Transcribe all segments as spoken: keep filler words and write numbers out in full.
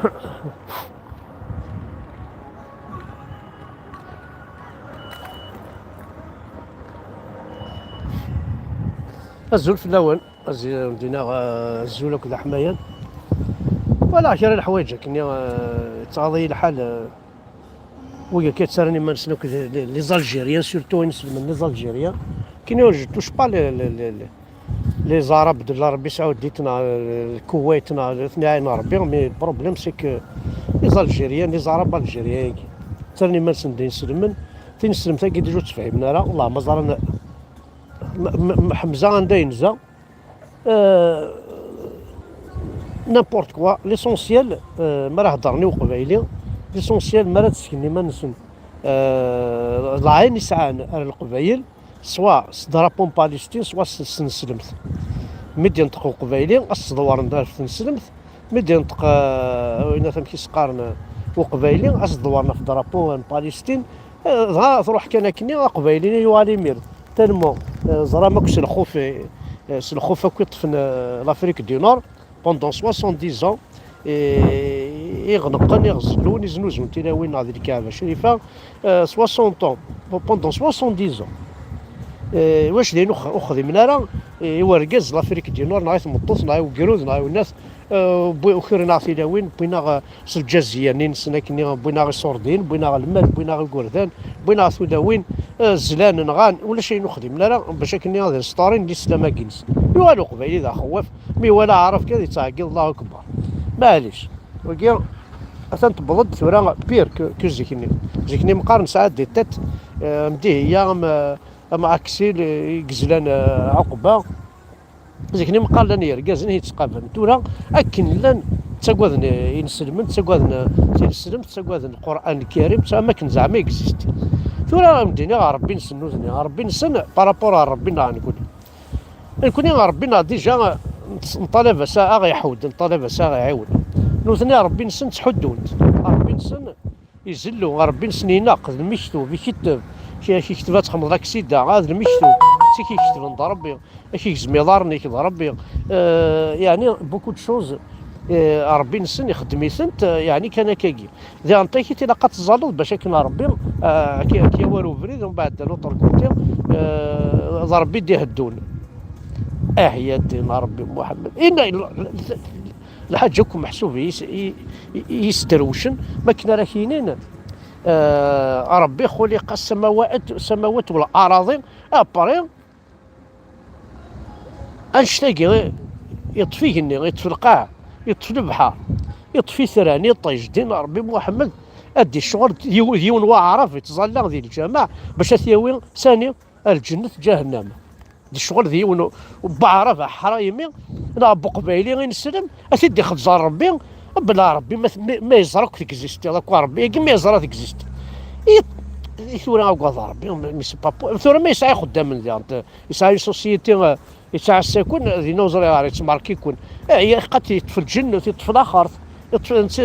Azul fell-awen, azul dinaɣ, azul akked aḥmayan. Wala kra n leḥwayeǧ akkenni, eh, yettɣaḍ-iyi lḥal, eh, wigi akka yettarran iman-nsen akk d, d, les Algériens, surtout inselmen les Algériens. Akkenni, je touche pas les, les, les, les, les Arabes de l'Arabie Saoudite, neɣ, eh, Kuwait, neɣ, eh, tniɛi n Rebbi, mais le problème, c'est que les Algériens, les Arabes algériens, yagi, ttarran iman-nsen d inselmen, tineslemt-agi déjà ur tt-fhimen ara, Allah ma ẓran, m-, m-, m-, Ḥemza anda yenza, euh, n'importe quoi, l'essentiel, euh, mi ara heddren i uqbayli, l'essentiel mi ara d-sken iman-nsen, euh, lɛin i sɛan ar leqbayel, soit s drapeau n Palestine, soit s tneslemt. Mi d-yenṭeq uqbayli, ad s-ḍewren ɣef tneslemt. Mi d-yenṭeq, euh, ayen amek i s-qqaren, euh, uqbayli, ad s-ḍewren ɣef drapeau n Palestine. Euh, dɣa truḥ kan akkenni, aqbayli yuɣal imir. Tellement, euh, ẓram akk s lxuf, euh, s lxuf akk i ṭṭfen, euh, l'Afrique du Nord pendant soixante-dix ans. I, iɣneqen, iɣ zellun, iznuzun tilawin neɣ di Lkaɛba Crifa, euh, soixante ans, pendant soixante-dix ans. Euh, wac d ayen ur x-, ur xdimen ara i, i wergaz, l'Afrique du Nord, neɣ i tmeṭṭut, neɣ i ugrud, neɣ i unat, euh, wwi-, ukren-aɣ tilawin, wwin-aɣ, euh, s lǧaziya-nni-nsen akkenni, wwin-aɣ iṣurdiyen, wwin-aɣ lmal, wwin-aɣ igerdan, wwin-aɣ tulawin, euh, zlan, nɣan, ulac ayen ur xdimen ara, bac akkenni ad restaurin lislam-agi-nsen. Yuɣal uqbayli d axewwaf, mi iwala aɛrab kan yettɛeggiḍ, Allahu Akbar. Maɛlic, wagi, atan tewweḍ-d tura pire que, que zik-nni. Zik-nni meqqar nesɛa des têtes, euh, am Dihiya, am, am Aksil, euh, i yezlan, euh, Ɛuqba. Zik-nni meqqar llan yergazen i yettqaban. Tura, akken llan ttagaden, euh, inselmen, ttagaden, euh, tineslemt, ttagaden Lqur'an Lkarim, tt-, am akken zeɛma existe. Tura, am d-iniɣ, Ṛebbi-nsen nutni, Ṛebbi-nsen par rapport ar Ṛebbi-nneɣ nekni. Nekni Ṛebbi-nneɣ déjà, nṭ-, nṭalab-as a-, a ɣ-iḥudd, nṭalab-as a ɣ-iɛiwen. Nutni Ṛebbi-nsen ttḥuddun-t. Ṛebbi-nsen izellu, Ṛebbi-nsen ineqq, d lmektub, iketteb. K-, k-, ikteb ad txedmeḍ aksida, ah, d lmektub. D tik iketben d Ṛebbi. Ak-igzem iḍarren-ik d Ṛebbi. Euh, yeɛni, beaucoup de choses, euh, Ṛebbi-nsen ixeddem-itent, euh, yeɛni kan akkagi. Diɣen takit ilaq ad teẓẓaleḍ bac akken Ṛebbi, ah, ak-, ak-yawi ubrid, umbeɛd d l'autre côté, ah, d Ṛebbi i d-iheddun. Ah, ya ddin a Ṛebbi Muḥemmed. Inna, l-, l-, lḥaǧa akk meḥsub i yis-, i, i, i yisderwcen, makken ara k-inin, ah, Ṛebbi xuliqa samawat, samawat wal araḍi, après, Annect-agi, yeṭṭef igenni, yeṭṭef lqaɛ, yeṭṭef lebḥer, yeṭṭef itran, iṭij, ddin Ṛebbi Muḥemmed, ad d-icɣel d yiw-, d yiwen waɛrab yettẓalla di lǧameɛ bac ad t-yawi sani ar lǧennet ǧahennam. D ccɣel d yiwen u-, waɛrab aḥraymi neɣ buqbayli ineslem, ad t-id-ixezzer Ṛebbi, bla Ṛebbi ma t-, ma, ma yeẓra akk tegzistiḍ, akk Ṛebbi-agi ma yeẓra tegzist. I, i tura agad Ṛebbi, mais c'est pas po-, tura ma yesɛa ixeddamen diɣen, yesɛa une société, euh, yesɛa ssakun, dinna ur ẓriɣ ara, yettmerki-ken. Eh, ya, xaṭi yeṭṭef lǧennet, yeṭṭef laxert, yeṭṭef, netta,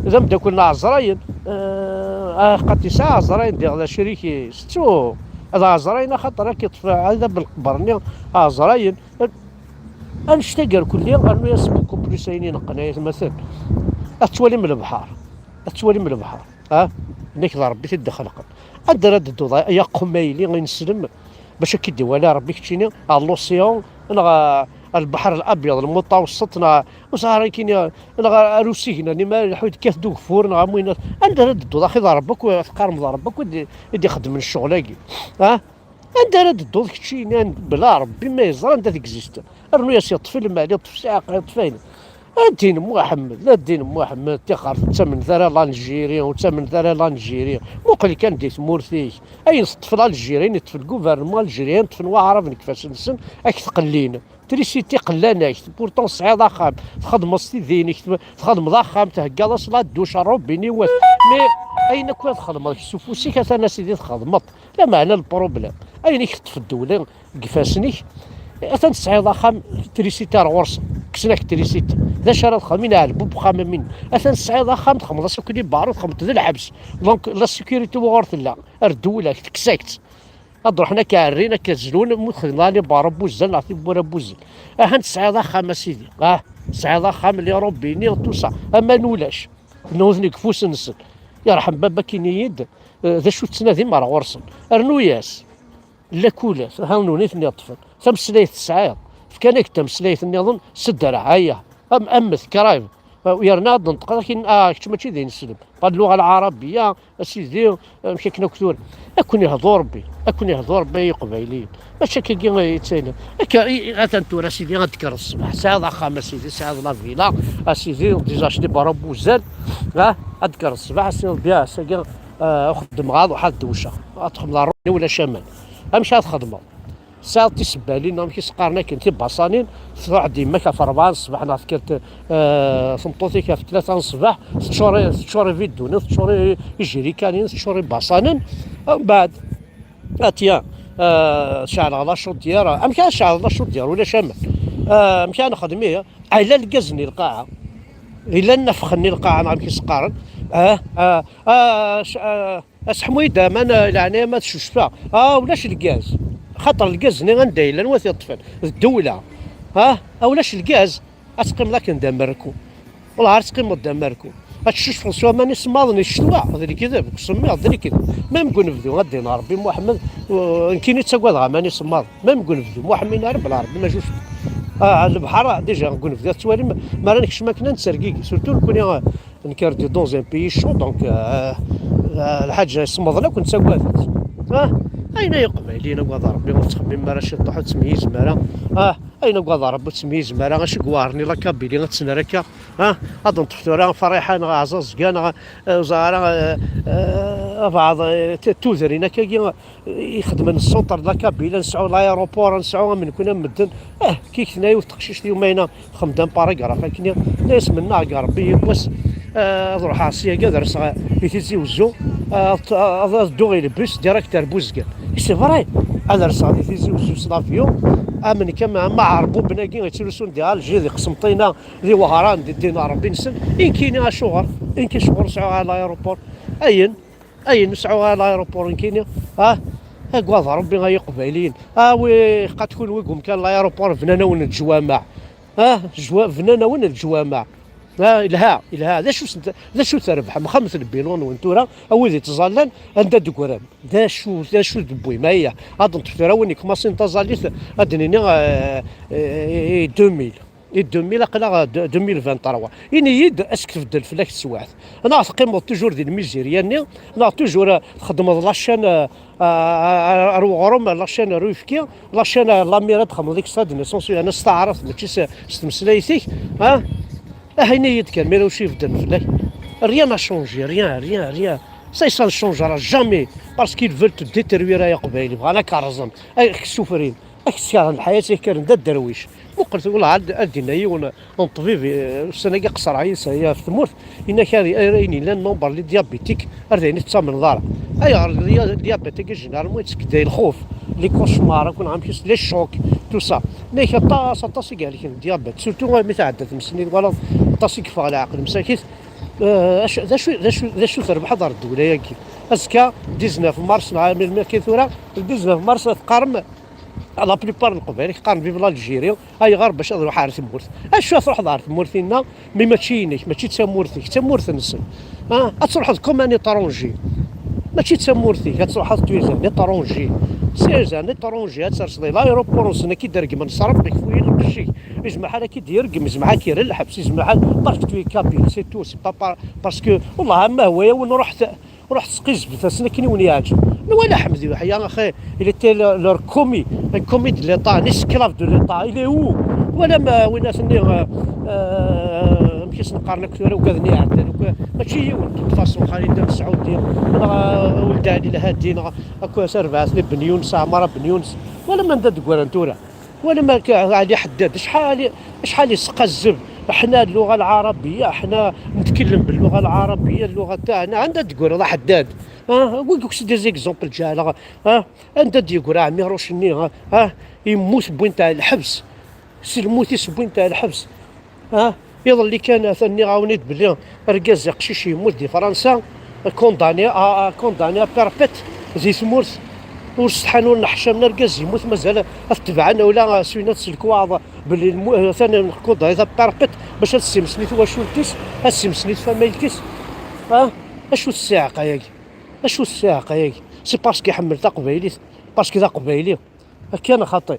d ameddakel n Ɛezrayen. Eh, ah, xaṭi yesɛa Ɛezrayen, diɣ d acrik-is. Ttu, d Ɛezrayen, axaṭer ad k-yeṭṭef ɛadab lqebr-nni, Ɛezrayen. Annect-agi irkelli, rnu-yas beaucoup plus ayen ineqqen, ay atmaten. Ad tettwalim lebḥer. Ad tettwalim lebḥer. Ha? Nekk d Ṛebbi i t-id-ixelqen. Anda ara d-tedduḍ, ay aqmayli ineslem, bac ad k-id-iwali Ṛebbi keččini, ar l'océan, neɣ ar lbeḥr Labyaḍ, lmutawesseṭ, neɣ ur sɛiɣ ara nekkini, neɣ ar usigna, nima leḥḥu tekkat-d ugeffur, neɣ am winat. Anda ara d-tedduḍ, axi d Ṛebbi akk, teqqarem d Ṛebbi akk i d-, i d-ixeddmen ccɣel-agi? Ha? Anda ara d-tedduḍ keččini, bla Ṛebbi ma yeẓra anda tegzist? Rnu-yas yeṭṭef lmal, yeṭṭef ssiɛqa, yeṭṭef ayen. A ddin Muḥemmed, a ddin Muḥemmed, tixert ur ttamnet ara l'Algérie, ur ttamnet ara l'Algérie. Muqel kan di tmurt-ik. Ayen teṭṭef l'Algérie, ayen yeṭṭef le gouvernement algérien, ṭṭfen waɛraben deg ifassen-nsen, ad k-t-qellin. Trisiti qellan-ak, pourtant tesɛiḍ axxam, txedmeḍ s tiddi-inek, txedmeḍ axxam, theggaḍ-as la douche, rrubini, wat. Mais ayen akk ara txedmeḍ, kečč s ufus-ik, atan a sidi txedmeḍ. Lameɛna lproblem, ayen i k-teṭṭef ddewla deg ifassen-ik, atan tesɛiḍ axxam, trisiti ar ɣur-sen, kksen-ak trisiti. D acu ara txedmeḍ? Ɛelbub uxxam am win. Atan tesɛiḍ axxam, txedmeḍ-as akk les barreaux, txedmeḍ d lḥebs. Donc, la sécurité wuɣur tella? Ar ddewla-k, tekkes-ak-tt. Ad ruḥen ad k-ɛerrin, ad k-zlun, mu txedmeḍ les barreaux n wuzzal neɣ tiwwura n wuzzal. Ahan tesɛiḍ axxam, a sidi. Ah, tesɛiḍ axxam, les robinets, tout ça. Aman ulac. Nutni deg ufus-nsen. Yerḥem baba, kini-yi-d, eh, d acu tettnadim ar ɣur-sen? Rnu-yas. Lakulat, ha nutni ten-iṭṭfen. Tameslayt tesɛiḍ. Fkan-ak-d tameslayt nniḍen, sedder, aya. Am, ammet, krayb. Ah, yerna ad d-neṭqeḍ akin, ah, kečč mačči d ineslem. Pas de lluɣa lɛarabiya, a sidi, amek akken akk tura. Ad ken-ihdu Rebbi, ad ken-ihdu Rebbi ay Iqbayliyen. Mačči akkagi i yettaylen. Akka, i, i, atan tura, a sidi, ad d-tekkreḍ ṣṣbeḥ. Tesɛiḍ axxam, a sidi, tesɛiḍ la villa, a sidi, déjà acheté barra buzal, ah, ad d-tekkreḍ ṣṣbeḥ, a sidi, Rebbi, ass-agi, ah, xeddmeɣ, ad ruḥeɣ ad dewceɣ. Ad txedmeḍ ṛṛuḥ-nni ulac aman. Amek ad txedmeḍ? Tesɛiḍ tisebbalin, amek i s-qqaren akken, tibaṣanin, truḥ-d yemma-k ɣef rebɛa n ṣṣbeḥ neɣ tekker, eh, tmeṭṭut-ik ɣef tlata n ṣṣbeḥ, teččur, teččur ibiddunen, teččur i-, ijerikanin, teččur ibaṣanen. Mbeɛd, atya, eh, ceɛleɣ la chaudière. Amek ara ceɛleḍ la chaudière? Ulac aman. Eh, amek ara nexdem ihi? Yella lgaz-nni lqaɛa. Yella nnefx-nni lqaɛa, neɣ amek i s-qqaren? Ah, ah, ah, c-, ah, Aseḥmu-yi-d aman, eh, leɛnaya ma tcucfeɣ. Ah, ulac lgaz. Xaṭer lgaz-nni anda yella, anwa t-iṭṭfen? D ddewla. Ah, ah, ulac lgaz. Ad teqqimeḍ akken d amerku. Wellah, ar teqqimeḍ d amerku. Ad tcucfeḍ s waman isemmaḍen i ccetwa, d lekdeb, deg usemmiḍ, d lekdeb. Même deg unebdu, ad d-yenɣ Rebbi Muḥemmed, uh, nekkini ttagadeɣ aman isemmaḍen. Même deg unebdu, Muḥemmed ara bla Rebbi ma jucfeḍ. Ah, lebḥer, déjà, deg unebdu, ad tettwalim, mi ara nekcem akken ad nettergigi. Surtout nekkni, ah, Nekk, dans un pays chaud, donc, euh, euh, lḥaǧa yesmeḍlen akk nettagad-itt. Ah, ayen ay iqbayliyen, agad Rebbi, ur ttxemmim ara ciṭuḥ, ur ttmeyyizem ara. Ah, ayen agad Rebbi, ur ttmeyyizem ara. Acu i iweɛren i la Kabylie ad tt-nerr akka? Ah, ad neṭṭef tura Fariḥa neɣ Ɛẓaẓga neɣ, eh, ẓer ara, eh, eh, abeɛḍ, eh, t-, tudrin akkagi, ixedmen centre de la Kabylie, ad nesɛu l'aéroport, ad nesɛu am nekkni am medden. Eh, kik tenna yiwet teqcict yumayna, txeddem paragraf akkenni, tenna-yas mennaɣ deg Rebbi yiwwas, eh, ad ruḥeɣ syagi ad rseɣ i Tizi Wezzu, eh, ad, ad, ad dduɣ i le bus direct ar Buzgan. I c'est vrai, ad rseɣ di Tizi Wezzu s l'avion, am nekk am, am aɛerbuben-agi yettrusun di Alger, di Qsenṭina, di Wehran, di ddin Rebbi-nsen, i nekkini acuɣer, i nekk acuɣer sɛuɣ l'aéroport, ayen, Ayen nesɛu ɣer l'aéroport nekkini, ah, agad Rebbi ay Iqbayliyen. Ah, wi, qad kunwi deg umkan l'aéroport bnan-awen leǧwameɛ. Ah, jwa-, bnan-awen leǧwameɛ. Ah, ilha, ilha. D acu s-, d acu trebḥem? Xemt lbilu-nwen tura, a wid ittẓallan, anda d-teggrem? D acu, d acu d-tewwim? Aya, ad neṭṭef tura win yekmasin taẓallit, ad d-nini, eh, eh, eh, deux mille. I deux mille aql-aɣ d-, deux mille vingt-trois. Ini-yi-d, est-ce que tbeddel fell-ak teswiɛt? Neɣ teqqimeḍ toujours di lmizirya-nni, neɣ toujours, euh, txeddmeḍ la chaîne, euh, euh, ar uɣrum, la chaîne ar uyefki, la chaîne ar lamira, txedmeḍ extrait de naissance, yeɛni s taɛrabt, mačči s, s tmeslayt-ik, ha? Ah, ini-yi-d kan, mira ucu ibeddlen fell-ak? Rien n'a changé, rien, rien, rien. Ça, ça ne changera jamais, parce qu'ils veulent te détruire, ay Aqbayli, bɣan ad k-rẓen, ad k-ssufrin. Ad k-skerhen lḥayat, ad k-rren d aderwic. Muqel, wala ad, ad d-inna yiwen n ṭṭbib, eh, ussan-agi qeṣṣreɣ yis-, ɣef tmurt, yenna-k ar, ar ayen yellan nombre les diabétiques, ar d ayen i tettamneḍ ara. Ayɣer dia-, diabète-agi, généralement, yettekk-d ay lxuf, les cauchemars, akk neɣ amek is-, les chocs, tout ça. Yenna-k aṭas, aṭas i yehlken diabète, surtout mi tɛedda tmes-nni, twalaḍ aṭas i yeffeɣ leɛqel, msakit. Eh, acu, d acu, d acu, d acu trebḥeḍ ɣer ddewla-agi? Azekka, dix-neuf mars, neɣ melmi akka tura, dix-neuf mars, ad teqqarem, la plupart n Leqbayel qqaren vive l'Algérie. Ayɣer? Bac ad ruḥeɣ ar tmurt. Acu ad truḥeḍ ar tmurt-inna, mi mačči inek, mačči d tamurt-ik, d tamurt-nsen? Ah, ad truḥeḍ comme un étranger. Mačči d tamurt-ik, ad truḥeḍ tu es un étranger. Tu es un étranger, ad terseḍ i l'aéroport-nsen, ad k-id-regmen s Rebbi, kfu-yi lqecc-ik. Izmer ḥal ad k-id-yergem, izmer ḥal ad k-yerr lḥebs, izmer ḥal parce que tu es kabyle, c'est tout, c'est pas par-, parce que, wallah, ama hwa-yawen, ruḥet, ruḥet sqizbet-asen akken i wen-yeɛǧeb. Nwala Ḥmed Yuḥya, axi, il était le, leur commis, un commis de l'État, un esclave de l'État, il est où? Wala ma win-nni, euh, euh, amek i sen-qqaren akk tura, ugaden iɛeddan, akk, mačči yiwen, de toute façon, Xalid Al Saɛudi, neɣ, euh, Weld Ɛli Lhadi, neɣ akk Serbaɛt, Ben Yunes, Ɛmara Ben Yunes, wala ma anda d-ggran tura. Wala ma k-, Ɛli Ḥeddad, acḥal, acḥal yesqazzeb, احنا اللغة العربية، احنا نتكلم باللغة العربية، اللغة تاعنا، anda d-tegreḍ a Ḥeddad? Ah, wi c'est des exemples ǧeɛleɣ, ah, anda d-yegra Ɛmiruc-nni, ah, ah, yemmut, wwin-t ɣer lḥebs, s lmut-is wwin-t ɣer lḥebs, ah, iḍelli kan atan nniɣ-awen-id belli argaz aqcic yemmut di Fransa, condamné à, à, condamné à perpète di tmurt, ur setḥan ur nneḥcamen, argaz yemmut mazal ad t-tebɛen, wala s win ad s-lekwaɣeḍ belli lmu-, atan condamné à perpète bac ad tessimsen i twacult-is, ad tessimsen i tfamilt-is. Ah, acu ssiɛqa-yagi? Acu ssiɛqa-yagi? C'est parce que iḥemmel taqbaylit, parce que d aqbayli. Akka neɣ xaṭi?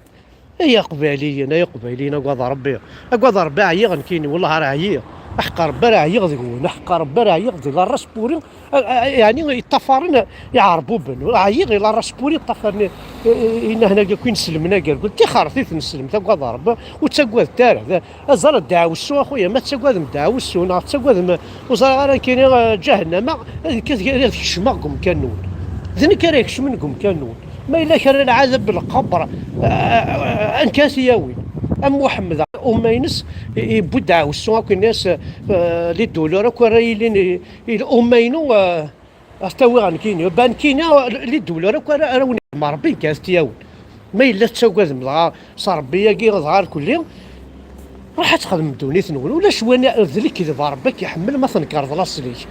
Ay Iqbayliyen, ay Iqbayliyen, agad Ṛebbi. Agad Ṛebbi, ɛyiɣ nekkini, wellah ar ɛyiɣ. Aḥeqq Ṛebbi ar ɛyiɣ deg-wen, aḥeqq Ṛebbi ar ɛyiɣ di la raspuri, a, a, yeɛni yeṭṭafaren iɛerbuben. Ɛyiɣ i la raspuri yeṭṭafaren i, i, i, inahen-agi akk ineslmen-agi. Tixert i tneslem, agad Ṛebbi, ur ttagadent ara. Azal a ddeɛwessu a xuya, ma tettagadem ddeɛwessu neɣ tettagadem, ur ẓriɣ ara nekkini, eh, ǧahennama, ad k-, ad kecmeɣ deg umkan-nwen. D nekk ara ikecmen deg umkan-nwen. Ma yella kra n lɛadab n lqebr, eh, eh, anka ad t-yawin? Am Muḥemmed, umma-ines, i-, yewwi ddeɛwessu akk, yenna-yas, eh, les douleurs akk ara yilin i, i umma-inu, eh, Ad t-awiɣ nekkini. Ba nekkini, li ddewla akk ara, ara wen-ixdem Ṛebbi, nekk ad t-yawin. Ma yella tettagadem dɣa s Ṛebbi-agi, dɣa irkelli, ruḥ ad txedmem ddunit-nwen. Ulac wani, d lekdeb Ṛebbi ad k-iḥemmel ma tnekreḍ laṣel-ik.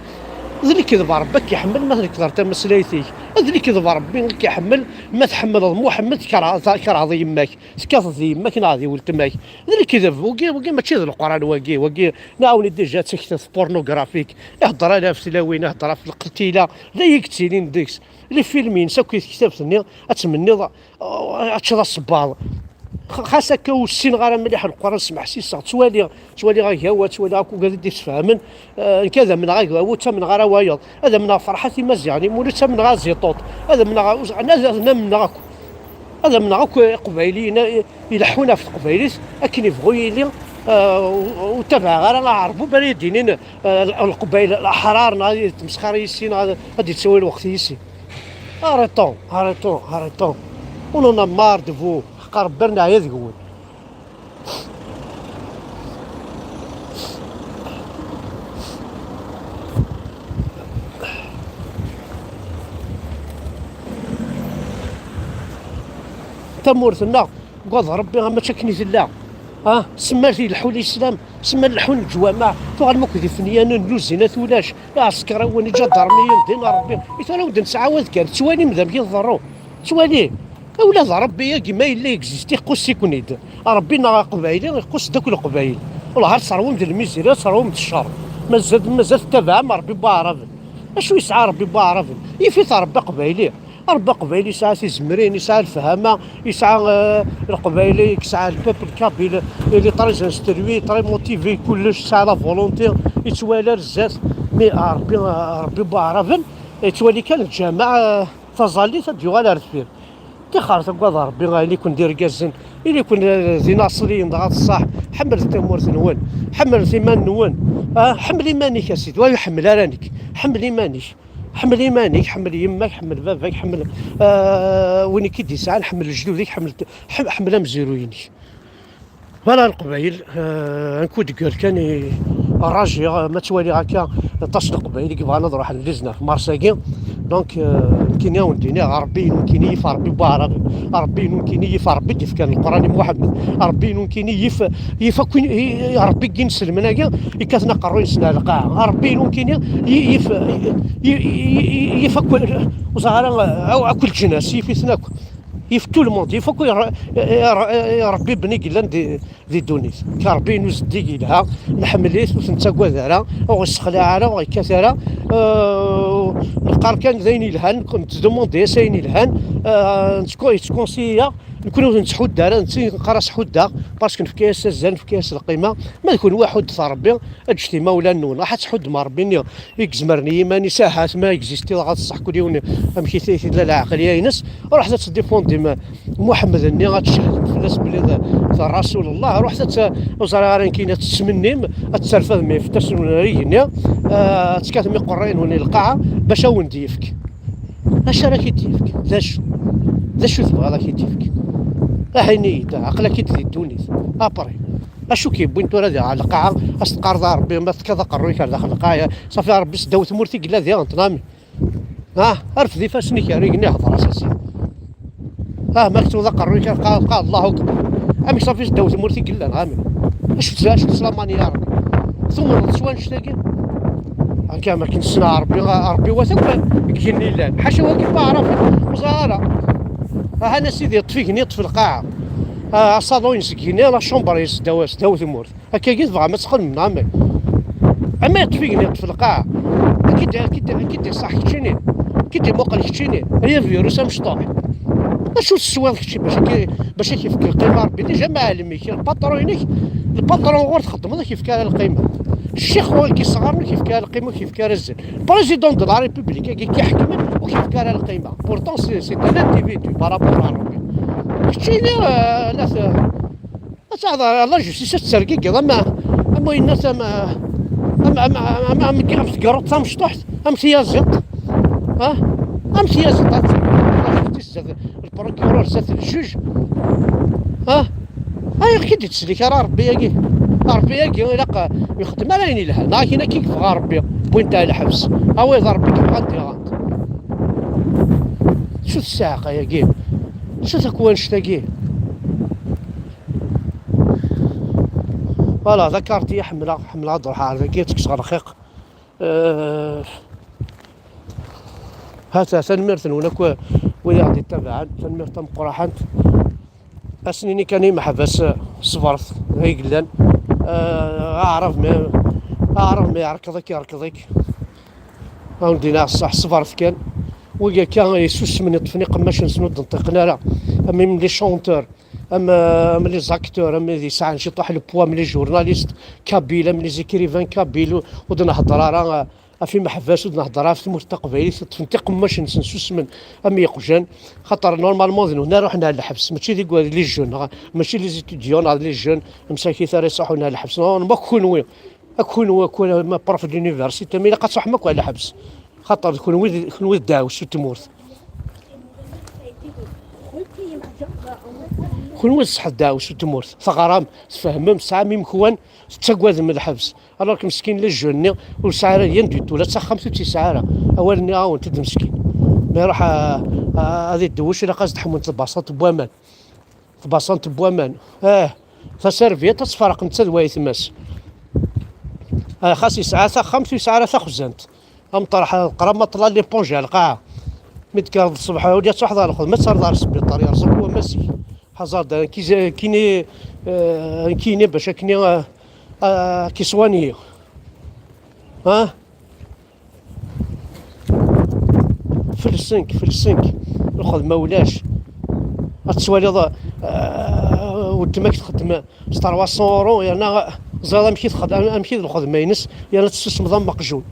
D lekdeb Ṛebbi ad k-iḥemmel ma tnekreḍ tameslayt-ik. D lekdeb Ṛebbi ad k-iḥemmel ma tḥemmleḍ Muḥemmed, tkerheḍ, tkerheḍ yemma-k, tekkateḍ di yemma-k neɣ di weltma-k. D lekdeb, wagi, wagi mačči d Leqran wagi, wagi nɛawen-d déjà d taktabt pornographique. Ihedder ala ɣef tlawin, ihedder ɣef lqetila, d ayen i yettilin deg-s. Les films-ines akk i tektabt-nni, ad tmenniḍ, uh, ad teččeḍ asebbaḍ. X-, xas akka ur ssineɣ ara mliḥ Leqran, smeḥsiseɣ, ttwaliɣ, ttwaliɣ agawa, ttwaliɣ akk ugad i d-isfehmen. Uh, nekk ad amneɣ agawa, ur ttamneɣ ara wayeḍ. Ad amneɣ Ferḥat Imaziɣen, imuli ttamneɣ Aziṭuṭ. Ad amneɣ, ad, ad amneɣ akk. Ad amneɣ akk Iqbayliyen, eh, ileḥḥun ɣef teqbaylit, akken ibɣu yili, eh, ur, ur tabaɛeɣ ara aɛerbub ara yi-d-inin, eh, Leqbayel aḥrar, neɣ ad yettmesxir yis-i, neɣ ad, ad yettawi lweqt yis-i. Arrêtons, arrêtons, arrêtons. On en a marre de vous. Ḥeqq Ṛebbi, neɛya deg-wen. Tamurt-nneɣ, gad Ṛebbi, mačči akken i tella. Ah, simmal ileḥḥu lislam, simmal leḥḥun leǧwameɛ, tuɣalem akk d ifenyanen, luzinat ulac, iɛsekriwen, iǧadarmiyen, din Ṛebbi. I tura ur d-nesɛa wad kan, tettwalim d amek i tḍerru. Tettwali? Ula d Ṛebbi-agi ma yella existe, iqus-iken-id. Ṛebbi-nneɣ aqbayli, iqus-d akk Leqbayel. Wellah ar terwem d lmizri, ar terwem d ccer. Mazal, mazal tettabaɛem Ṛebbi n Waɛraben. Acu yesɛa Ṛebbi n Waɛraben? Yif-it Ṛebbi aqbayli. Ṛebbi aqbayli yesɛa tizemrin, yesɛa lefhama, yesɛa, eh, Leqbayli, yesɛa le peuple kabyle, il est très instruit, très motivé, kullec, yesɛa la volonté, yettwali ar zdat. Mais Ṛebbi, Ṛebbi n Waɛraben, yettwali kan lǧameɛ, eh, taẓallit ad d-yuɣal ar deffir. Tixer, tagad Ṛebbi, ili-ken d irgazen, ili-ken d inaṣliyen dɣa d ṣṣeḥ. Ḥemmlet tamurt-nwen, ḥemmlet iman-nwen. Ah, ḥemmel iman-ik a sidi, ur ḥemmel ara nekk. Ḥemmel iman-ik, ḥemmel iman-ik, ḥemmel yemma-k, ḥemmel baba-k, ḥemmel, ah, win i k-id-yesɛan, ḥemmel lejdud-ik, ḥemmel, ḥem-, ḥemmel amezruy-inek. Voilà Leqbayel, euh, un coup de gueule kan i rajiɣ, ma ttwaliɣ akka aṭas n Leqbayel i yebɣan ad ruḥen le dix-neuf mars-agi. Donc, euh, nekkini ad wen-d-iniɣ, Ṛebbi-inu nekkini yif Ṛebbi n Waɛraben. Ṛebbi-inu nekkini yif Ṛebbi d-yefkan Leqran i Muḥemmed. Ṛebbi-inu nekkini yif, yif akk, i, i, Ṛebbi n yinselmen-agi yekkaten aqerruy-nsen ar lqaɛa. Ṛebbi-inu nekkini yi-, yif, yi-, yi-, yi-, yif akk, ur ẓriɣ ara, akk leǧnas, yif-iten akk. Yif tout le monde, yif akk i Ṛ-, i Ṛ-, i Ṛebbi ben i yellan di, di ddunit. Ka Ṛebbi-inu zeddig yelha, nḥemmel-it, ur t-nettagad ara, ur ɣ-yessexlaɛ ara, ur ɣ-yekkat ara. Euh, neqqar kan d ayen yelhan, nettdemandi-as ayen yelhan. Euh, nettku-, yettkunsiyi-yaɣ, nekkni ur t-nettḥudd ara, netta neqqar-as ḥuddeɣ, parce que nefka-yas azal, nefka-yas lqima. Ma d kenwi ḥuddet Ṛebbi, ǧǧet imawlan-nwen, ṛuḥet ad tḥuddem Ṛebbi-nni i izemren i yiman-is, ahat ma existiḍ ɣer ṣṣeḥ kul yiwen amek i t-, tella lɛeqliya-ines, ṛuḥet ad tdifundim Muḥemmed-nni, ad tcehdim fell-as belli d, d Rasul Allah, ṛuḥet ad t-, ur ẓriɣ ara nekkini, ad tettmennim, ad terfadem ifassen-nwen ar igenni, ah, ad tekkatem iqerray-nwen i lqaɛa bac ad wen-d-yefk. Acu ara k-id-yefk? D acu? D acu tebɣiḍ ad k-id-yefk? Aha ini-yi-d, aql-ak-id di ddunit. Après. Acu k-yewwin tura di ɣer lqaɛa, as teqqareḍ a Ṛebbi, ma tekkaḍ aqerruy-ik ar daxel lqaɛa, ṣafi a Ṛebbi seddaw tmurt i yella diɣen, tnami. Ah, rfed ifassen-ik ar igenni, hḍer-as a Sidi. Ah, ma kettuḍ aqerruy-ik ar lqaɛa, lqaɛa, Allahu Akbar. Amek ṣafi seddaw tmurt i yella, nɣami? Acu tt-, acu teslamani ya Ṛebbi? Tumneḍ s wanect-agi? Akka ma k-nessen a Ṛebbi, a Ṛebbi wat akk deg igenni yellan. Ḥaca wagi ma ɛrafen, ur ẓriɣ ara. Ahan a Sidi, yeṭṭef igenni, yeṭṭef lqaɛa. Ah, asaḍu-ines deg igenni, la chambre-is seddaw, seddaw tmurt. Akkagi tebɣam ad txedmem, neɣ amek? Ama yeṭṭef igenni, yeṭṭef lqaɛa. Ad Ki-d, ki-d, ki-d-iṣaḥ keččini, ki-d-imuqel keččini, ay avirus amecṭuḥ. Acu teswiḍ kečči bac ak-, bac ak-ifk lqima Rebbi? Déjà ma ɛelm-ik, lpatṛun-inek, lpatṛun ɣur txeddmeḍ ur k-ifk ara lqima. Ccix ur k-isɣaren ur k-ifk ara lqima, ur k-ifk ara zzin. Président de la République-agi k-iḥekmen ur k-ifk ara lqima. Pourtant c'est, c'est un individu par rapport à Rebbi. Keččini, euh, la t-, Ad teɛḍer la justice ad tettergigiḍ am, am wayen am, am, am, am, am, am, am tgerruḍt tamecṭuḥt, am tyaziḍt, ha? Am tyaziḍt ad tettergigiḍ la justice zdat le procureur, zdat le juge, ha? Ayɣer i d-ittsellik ara Rebbi-agi? Rebbi-agi ilaq ur ixeddem ara ayen yelhan, neɣ akken akka i yebɣa Rebbi, wwin-t ar lḥebs. Awi d Rebbi i yebɣan diɣen. Acu tessaɛqa-agi? Acu takwanect-agi? Voilà, d akarti i ḥemmleɣ, ḥemmleɣ ad ruḥeɣ ar dagi, ad tekkseɣ lxiq. Eh, hata, tanemmirt-nwen akk wid i ɣ-d-ittabaɛen, tanemmirt tameqqraḥant. Ad s-nini kan i yimeḥbas, eh, ṣebret, d ay yellan. Eh, aɛrab ma, aɛrab ma iɛerkeḍ-ik, iɛerkeḍ-ik. Ad wen-d-iniɣ ṣṣeḥ, ṣebret kan. Wigi akka yessusmen, iṭṭfen iqemmac-nsen ur d-nṭiqen ara. Am, am les chanteurs, am, am les acteurs, am wid yesɛan ciṭuḥ le poids, am les journalistes kabyles, am les écrivains kabyles, ur, ur d-nhedder ara, eh, ɣef imeḥbas, ur d-nhedder ara ɣef tmurt taqbaylit, ṭṭfen tiqemmac-nsen, susmen am yeqjan, xaṭer normalement d nutni ara ruḥen ar lḥebs, mačči d igwad, les jeunes, neɣ mačči les étudiants, neɣ les jeunes, msakit ara iṣaḥun ar lḥebs. Non, ma kunwi, a kunwi, a kunwi, ma prof d'université, ma ilaq ad truḥem akk ar lḥebs. Xaṭer d kunwi, d kunwi d ddeɛwessu n tmurt. Kunwi d ṣṣeḥ ddeɛwessu n tmurt. Teɣram, tfehmem, tesɛam imekwan, tettagadem lḥebs. Alors que meskin les jeunes-nni ur sɛi ara rien du tout, la d taxxamt ur tt-yesɛi ara. Awal-nni ɣawent-d meskin. Ma iruḥ a, a, ad idewwec, ilaq ad s-d-ḥemmwen tbaṣant n waman. Tbaṣant n waman. Ah, taserbiṭ ad tferq netta d wayetma-s. Ah, xas yesɛa taxxamt ur yesɛi ara taxzant. Am ṭerḥ, qra ma ṭla l'éponge ar lqaɛa. Mi d-tekkreḍ ṣṣbeḥ, ur d-truḥeḍ ɣer lxedma, ad terreḍ ɣer sbiṭar, yerẓa-k wammas-ik. Ḥaẓer da, kini, eh, kini bac akken, eh, eh, kiṣwani. Ha? Felsen-k, felsen-k. Lxedma ulac. Ad twaliḍ, eh, weltma-k txeddem s trois cents euros, yerna ẓriɣ amek i txed-, amek i d lxedma-ines, yerna tessusmeḍ am meqjun.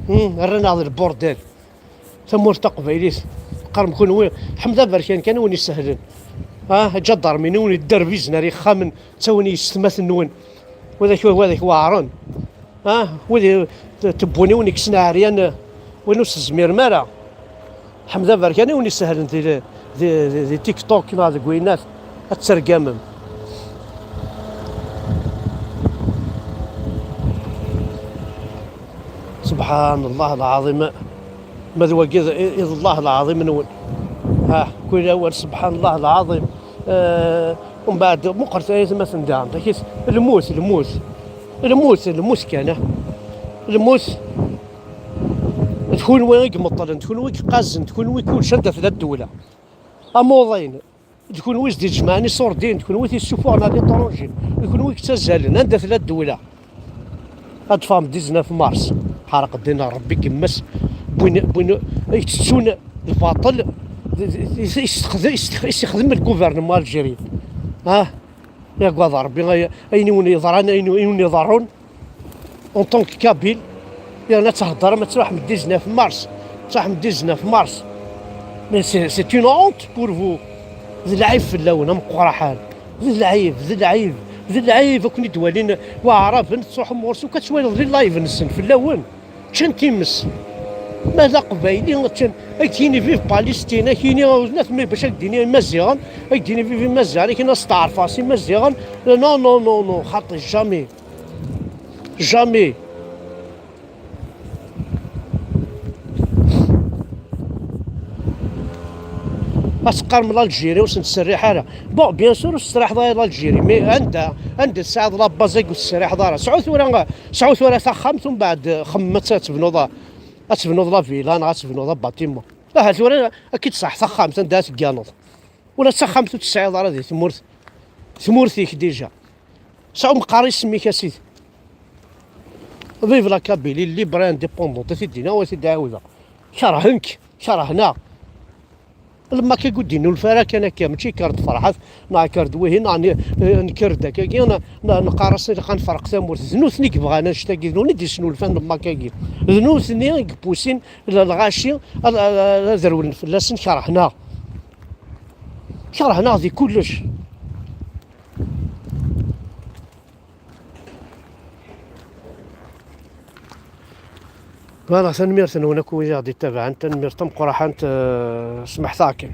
Hmm, rran-aɣ d lburdal. Tamurt taqbaylit, qqarem kunwi, ḥmed aberkan kan i wen-isehlen. Ah, aǧadarmi i wen-idderbizen ar yexxamen, ttawin yessetmaten-nwen. Widak, widak weɛren. Ah, wid i t-, tewwin i wen-ikksen ɛeryan, win ur s-tezmirem ara. Ḥmed aberkan i wen-isehlen di, di, di, di TikTok neɣ deg winat, ad tergamem. Subḥan Allah lɛaḍim. Ma d wagi d, i, i d Allah lɛaḍim-nwen. Ah, kul awal, subḥan Allah lɛaḍim. Eh, umbeɛd, muqret ayetmaten daɣen. Takit, lmut, lmut. Lmut, lmut kan, ah. Lmut, d kunwi i imeṭṭlen, d kunwi i yeqqazen, d kunwi kullec, anda tella ddewla. Amuḍin. D kunwi i s-d-iǧemɛen iṣurdiyen, d kunwi i t-issuffuɣen ar l'étranger, d kunwi i yettazzalen, anda tella ddewla? Ad d-teffɣem dix-neuf mars, ḥerq ddin n Rebbi, yemma-s, win, win i yettettun lbaṭel, d, d, i, i, i, i s-ixdem le gouvernement algérien. Ah, yagad Rebbi, ay-, ayen i wen-yeḍran, ayen i wen-iḍerrun, en tant que Kabyle, yerna thedrem ad truḥem dix-neuf mars, truḥem dix-neuf mars. Mais c'est, c'est une honte pour vous. D lɛib fell-awen, am qraḥan. D lɛib, d lɛib, d lɛib. Ad ken-id-walin waɛraben, tettruḥum ɣur-s, ukan ad twaliḍ les live-nsen fell-awen. Ččan times. Ma d aqbayli, ččan. Ad k-yini vive Palestine, ad k-yini, ur d-naf, mais bac ad k-d-yini imaziɣen, ad k-d-yini vive imaziɣen, ad k-yini asteɛref ɣef imaziɣen. Non, non, non, non, xaṭi, jamais. Jamais. Ad teqqarem l'Algérie ur sen-tserriḥ ara. Bon, bien sûr ur testerriḥeḍ ara l'Algérie, mais anda, anda tesɛiḍ la base agi ur testerriḥeḍ ara? Sɛu tura, sɛu tura taxxamt, umbeɛd xemmem ad tebnuḍ, ad tebnuḍ la villa neɣ ad tebnuḍ bâtiment. Aha tura ad k-id-tṣaḥ taxxamt anda ad tegganeḍ. Ula d taxxamt ur tesɛiḍ ara di tmurt, tmurt-ik déjà. Sɛu meqqar isem-ik a sidi. Vive la Kabylie libre indépendante, a t-id-iniɣ, a t-id-ɛawdeɣ. Kerhen-k, kerhen-aɣ. Lemma akka ur d-innulfa ara kan akka, mačči kker-d Ferḥat, neɣ kker-d wihin, neɣ ne-, eh, nekker-d akkagi, neɣ, neɣ neqqar-asen ilaq ad nferq tamurt. D nutni i yebɣan annect-agi, d nutni i d-yesnulfan lemma akkagi. D nutni i yeppusin l-, lɣaci ad, ad, ad rewlen fell-asen, kerhen-aɣ. Kerhen-aɣ di kullec. Voilà, tanemmirt-nwen akk wid i ɣ-d-ittabaɛen, tanemmirt tameqqrant, eh, smeḥt-aɣ kan.